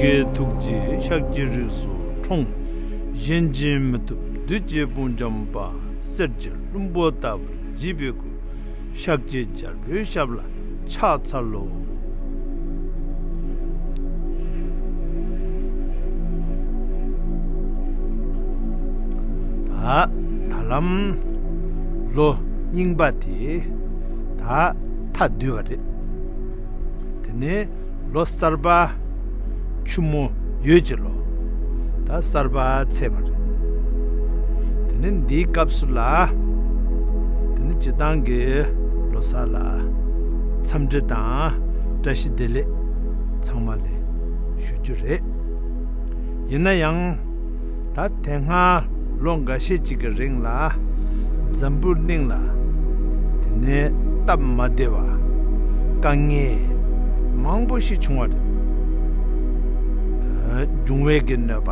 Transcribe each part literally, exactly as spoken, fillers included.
ཀྱི་ཐུགས་རྗེས་ཤཱཀྱའི་རིགས་སུ་འཁྲུངས། གཞན་གྱིས་མི་ཐུབ་བདུད་ཀྱི་དཔུང་འཇོམས་པ། གསེར་གྱི་ལྷུན་པོ་ལྟ་བུར་བརྗིད་པའི་སྐུ། ཤཱཀྱའི་རྒྱལ་པོའི་ཞབས་ལ་ཕྱག་འཚལ་ལོ། ད་ད་ལམ་ལོ་རྙིང་པ་དེ་ད་མཐའ་བསྡུས་པ་རེད། དེ་ནས་ལོ་གསར་པ་ཆུ་མོ་ཡོས་ཀྱི་ལོ་ད་གསར་པ་ཚེས་པ་རེད། དེ་ནས་འདིའི་སྐབས་སུ་ལ་དེ་ནས་སྤྱི་བཏང་གི་ལོ་གསར་ལ་འཚམས་འདྲི་དང་བཀྲ་ཤིས་བདེ་ལེགས་ཚང་མ་ལ་ཞུ་རྒྱུ་རེད། ཡིན་ན་ཡང་ད་དེ་སྔ་ལོ་འགའ་ཤས་ཅིག་གི་རིང་ལ་འཛམ་བུ་གླིང་ལ་དེ་ནས་སྟབས་མ་བདེ་བ་དཀའ་ངལ་མང་པོ་ཞིག་བྱུང་བ་རེད། འབྱུང་བའི་གི་གནོད་པ་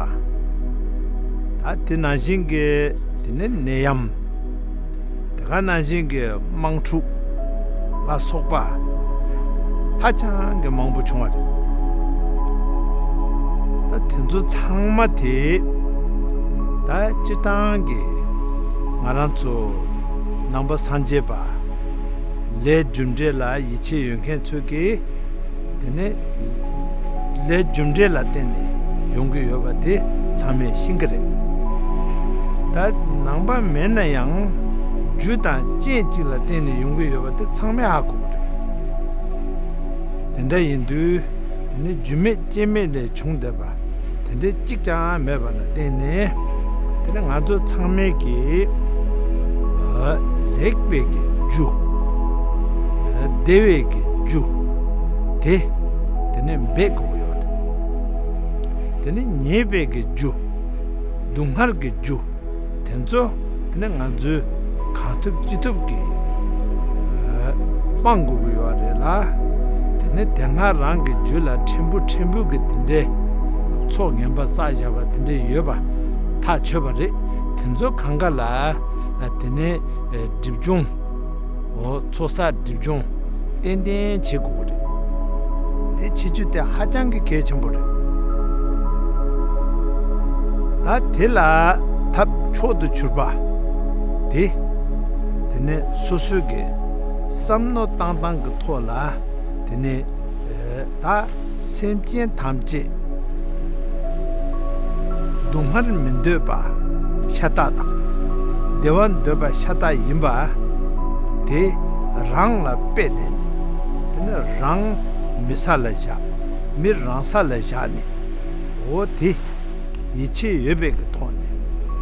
ད་དེ་ནང་བཞིན་གྱི་དེ་ནས་ནད་ཡམས། དེ་ག་ནང་བཞིན་གྱི་དམག་འཁྲུག་ལ་སོགས་པ་ཧ་ཅང་གི་མང་པོ་བྱུང་བ་རེད། ད་དེ་ཚོ་ཚང་མ་དེ་ད་སྤྱིར་བཏང་གི་ང་རང་ཚོ་ནང་པ་སངས་རྒྱས་པ་ལས་རྒྱུ་འབྲས་ལ་ཡིད་ཆེས་ཡོད་མཁན་ཚོས་ཀྱིས་དེ་ནས་ལས་རྒྱུ་འབྲས་ལ་བརྟེན་ནས་ཡོང་གི་ཡོད་པ་དེ་ཚང་མས་ཤེས་ཀྱི་རེད། ད་ནང་པ་མིན་ན་ཡང་རྒྱུ་དང་རྐྱེན་གཅིག་ལ་བརྟེན་ནས་ཡོང་གི་ཡོད་པ་དེ་ཚང་མས་ཧ་གོ་གི་རེད། དེ་འདྲ་ཡིན་དུས་དེ་ནི་རྒྱུ་མེད་རྐྱེན་མེད་ལས་བྱུང་བསྡད་པ་དེ་འདྲ་གཅིག་ཀྱང་མེད་པ་ལ་བརྟེན་ནས། དེ་ནི་ང་ཚོ་ཚང་མས་ཀྱིས་ཨ་ལེགས་པའི་གི་རྒྱུ། ཨ་བདེ་བའི་གི་རྒྱུ། དེ་དེ་ནི་འབད་དགོས་ཀྱི་ཡོད་རེད། དེ་ནི་ཉེས་པའི་གི་རྒྱུ། སྡུག་བསྔལ་གི་རྒྱུ། དེ་ཚོ་དེ་ནི་ང་ཚོས་གང་ཐུབ་ཅི་ཐུབ་ཀྱིས་ཨ་སྤང་དགོས་ཀྱི་ཡོད་རེད་ལ། དེ་ནི་དེ་སྔ་རང་གི་རྒྱུད་ལ་ཕྲན་བུ་ཕྲན་བུ་གི་དེ་འདྲའི་ཚོགས་ངན་པ་བསགས་བཞག་པ་དེ་འདྲའི་ཡོད་པ་ཐག་ཆོད་པ་རེད། དེ་ཚོ་གང་ག་ལ་ཨ་དེ་ནི་ཨ་སྒྲིབ་སྦྱོང་། འོ་ཚོགས་བསགས་སྒྲིབ་སྦྱོང་ཏན་ཏན་བྱེད་དགོས་ཀྱི་རེད། དེ་བྱེད་རྒྱུ་དེ་ཧ་ཅང་གི་གལ་ཆེན་པོ་རེད། ད་དེ་ལ་ཐབས་མཆོག་ཏུ་གྱུར་པ་དེ། དེ་ནས་སོ་སོའི་གི་བསམ་བློ་བཏང་སྟངས་ཀྱི་ཐོག་ལ་དེ་ནས་ད་སེམས་ཅན་ཐམས་ཅད་སྡུག་བསྔལ་མི་འདོད་པ་ཤ་སྟག་དང་བདེ་བ་འདོད་པ་ཤ་སྟག་ཡིན་པ་དེ་རང་ལ་དཔེ་ལེན་ནས། དེ་ནི་རང་མི་ས་ལ་བཞག་མི་རང་ས་ལ་བཞག་ནས། འོ་དེ་ཡིད་ཆེས་ཡོད་པའི་གི་ཐོག་ནས་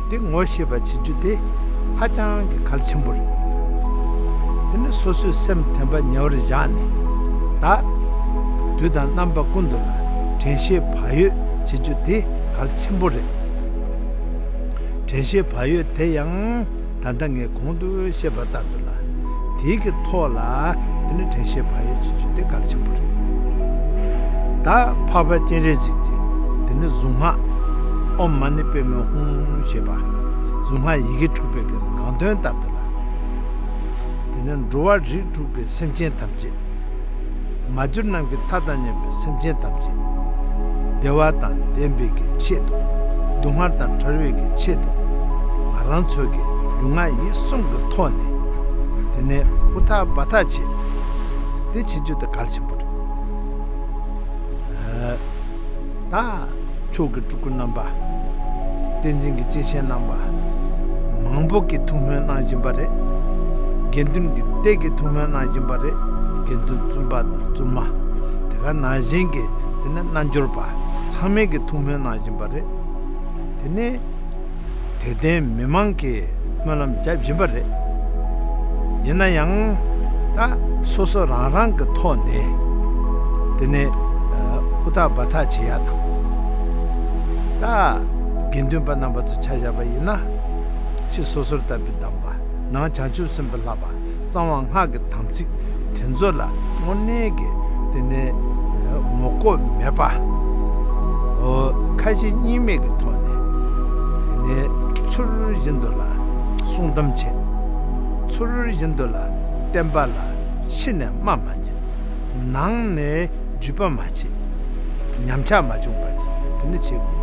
དེ་ངོ་ཤེས་པ་བྱེད་རྒྱུ་དེ་ཧ་ཅང་གི་གལ་ཆེན་པོ་རེད། དེ་ནི་སོ་སོའི་སེམས་དྲན་པ་ཉེ་བར་བཞག་ནས། ད་དུས་དང་རྣམ་པ་ཀུན་ཏུ་ལ་དྲན་ཤེས་བག་ཡོད་བྱེད་རྒྱུ་དེ་གལ་ཆེན་པོ་རེད། དྲན་ཤེས་བག་ཡོད་དེ་ཡང་ད་ལྟ་ངས་གོང་དུ་བཤད་པ་ལྟར་དུ་ལ་དེའི་གི་ཐོག་ལ་དེ་ནི་དྲན་ཤེས་བག་ཡོད་བྱེད་རྒྱུ་དེ་གལ་ཆེན་པོ་རེད། ད་འཕགས་པ་སྤྱན་རས་གཟིགས་ཀྱིས་དེ་ནི་གཟུངས་སྔགས་ཨོཾ་མ་ཎི་པདྨེ་ཧཱུྃ་ཞེས་པ་གཟུངས་སྔགས་ཡི་གེ་དྲུག་པའི་གི་ནང་དོན་ལྟར་དུ་ལ། དེ་ནས་འགྲོ་བ་རིགས་དྲུག་གི་སེམས་ཅན་ཐམས་ཅད། མ་གྱུར་ནམ་མཁའི་མཐའ་དང་མཉམ་པའི་སེམས་ཅན་ཐམས་ཅད། བདེ་བ་དང་ལྡན་པའི་གི་ཆེད་དུ། སྡུག་བསྔལ་དང་བྲལ་བའི་གི་ཆེད་དུ། ང་རང་ཚོའི་གི་ལུས་ངག་ཡིད་གསུམ་གི་ཐོག་ནས། དེ་ནས་ཨུ་ཐག་བ་ཐག་བྱེད། དེ་བྱེད་རྒྱུ་དེ་གལ་ཆེན་པོ་རེད། ཨ། ད་མཆོག་གི་སྤྲུལ་སྐུ་རྣམ་པ། བསྟན་འཛིན་གྱི་སྐྱེས་ཆེན་རྣམ་པ་མང་པོ་གིས་ཐུགས་སྨོན་གནང་བཞིན་པ་རེད། དགེ་འདུན་གྱི་སྡེ་གིས་ཐུགས་སྨོན་གནང་བཞིན་པ་རེད། དགེ་འདུན་བཙུན་པ་དང་བཙུན་མ། དེ་ག་ནང་བཞིན་གྱི་དེ་ནས་རྣལ་འབྱོར་པ་ཚང་མས་ཀྱིས་ཐུགས་སྨོན་གནང་བཞིན་པ་རེད། དེ་ནས་དད་ལྡན་མི་མང་གིས་སྨོན་ལམ་རྒྱབ་བཞིན་པ་རེད། ཡིན་ན་ཡང་ད་སོ་སོ་རང་རང་གི་ཐོག་ནས་དེ་ནས་ཨ་ཧུར་ཐག་འབད་ཐག་བྱེད་ཡ་དང་། ད་དགེ་འདུན་པ་རྣམ་པ་ཚོ་ཆ་བཞག་པ་ཡིན་ན། ཕྱི་སོ་སོར་བལྟ་བུའི་གདམས་པ། ནང་བྱང་ཆུབ་སེམས་དཔའི་བསླབ་པ། གསང་བ་སྔགས་ཀྱི་དམ་ཚིག་དེ་ཚོ་ལ་དངོས་གནས་ཀྱི་དེ་ནས་ངོ་ལྐོག་མེད་པ། འོ་ཁ་ཞེ་གཉིས་མེད་ཀྱི་ཐོག་ནས་དེ་ནས་ཚུལ་བཞིན་དུ་ལ་སྲུང་གདམས་བྱེད། ཚུལ་བཞིན་དུ་ལ་བསྟན་པ་ལ་ཕྱི་ནས་རྨ་མ་བྱེད། ནང་ནས་བརྒྱུད་པ་མ་བྱེད། ཉམས་ཆག་མ་བྱུང་བ་ཅིག་དེ་འདྲ་བྱེད་དགོས་ཀྱི་ཡོད་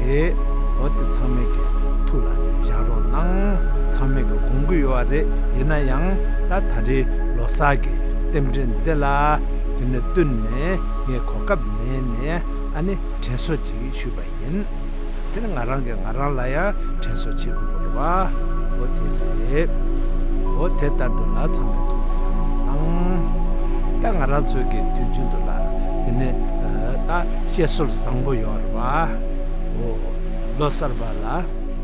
རེད། འོ་དེ་ཚང་མས་ཀྱི་ཐུགས་ལ་བཞག་རོགས་གནང་། ཚང་མས་ཀྱི་དགོངས་ཀྱི་ཡོད་རེད། ཡིན་ན་ཡང་ད་ད་རེས་ལོ་གསར་གྱི་རྟེན་འབྲེལ་འདི་ལ་དེ་ནས་བསྟུན་ནས་ངས་གོ་སྐབས་ལེན་ནས་ཨ་ནི་དྲན་གསོ་ཅིག་ཞུས་པ་ཡིན། དེ་ནི་ང་རང་གིས་ང་རང་ལ་ཡང་དྲན་གསོ་བྱེད་དགོས་པ་རེད་བ། འོ་དེ་རེད། འོ་དེ་ལྟར་དུ་ལ་ཚང་མས་ཐུགས་ལ་གནང་། ད་ང་རང་ཚོའི་གི་དུས་རྒྱུན་དུ་ལ་དེ་ནི་ད་བཤད་སྲོལ་བཟང་པོ་ཡོད་རེད་བ། འོ་ལོ་གསར་པ་ལ་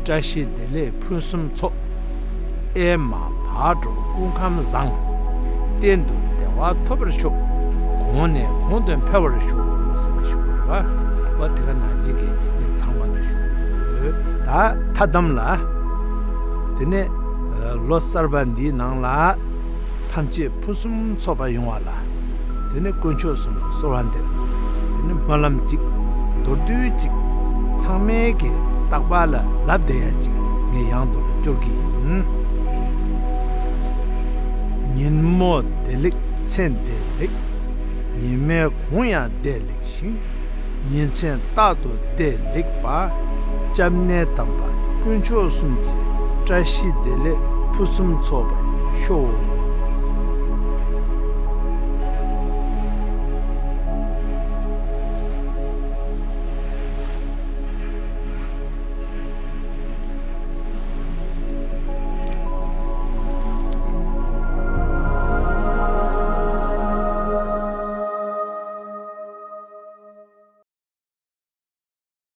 བཀྲ་ཤིས་བདེ་ལེགས་ཕུན་སུམ་ཚོགས། ཨེ་མ་བག་དྲོ་སྐུ་ཁམས་བཟང་། གཏན་དུ་བདེ་བ་ཐོབ་པར་ཤོག། གོང་ནས་གོང་དུ་འཕེལ་བར་ཤོག་ཟེར་ནས་ཞུ་དགོས་རེད་བ། འོ་དེ་ག་ནང་བཞིན་གྱི་ངས་ཚང་མ་ལ་ཞུ་དགོས། ད་མཐའ་བསྡོམས་ལ། དེ་ནས་ལོ་གསར་པ་འདིའི་ནང་ལ་ཐམས་ཅད་ཕུན་སུམ་ཚོགས་པ་ཡོང་བ་ལ། དེ་ནས་དཀོན་མཆོག་གསུམ་ལ་གསོལ་བ་འདེབས། དེ་ནས་སྨོན་ལམ་གཅིག་མདོར་བསྡུས་གཅིག་ཚང་མས་ཀྱི་རྟག་པར་ལ་ལབ་བསྡད་ཡ་གཅིག་ངས་ཡང་དུ་ལ་སྐྱོར་གྱི་ཡིན། ཉིན་མོ་བདེ་ལེགས་མཚན་བདེ་ལེགས། ཉི་མའི་གུང་ཡང་བདེ་ལེགས་ཤིང་། ཉིན་མཚན་རྟག་ཏུ་བདེ་ལེགས་པ། སྐྱབས་གནས་དམ་པ་དཀོན་མཆོག་གསུམ་གྱི་བཀྲ་ཤིས་བདེ་ལེགས་ཕུན་སུམ་ཚོགས་པར་ཤོག།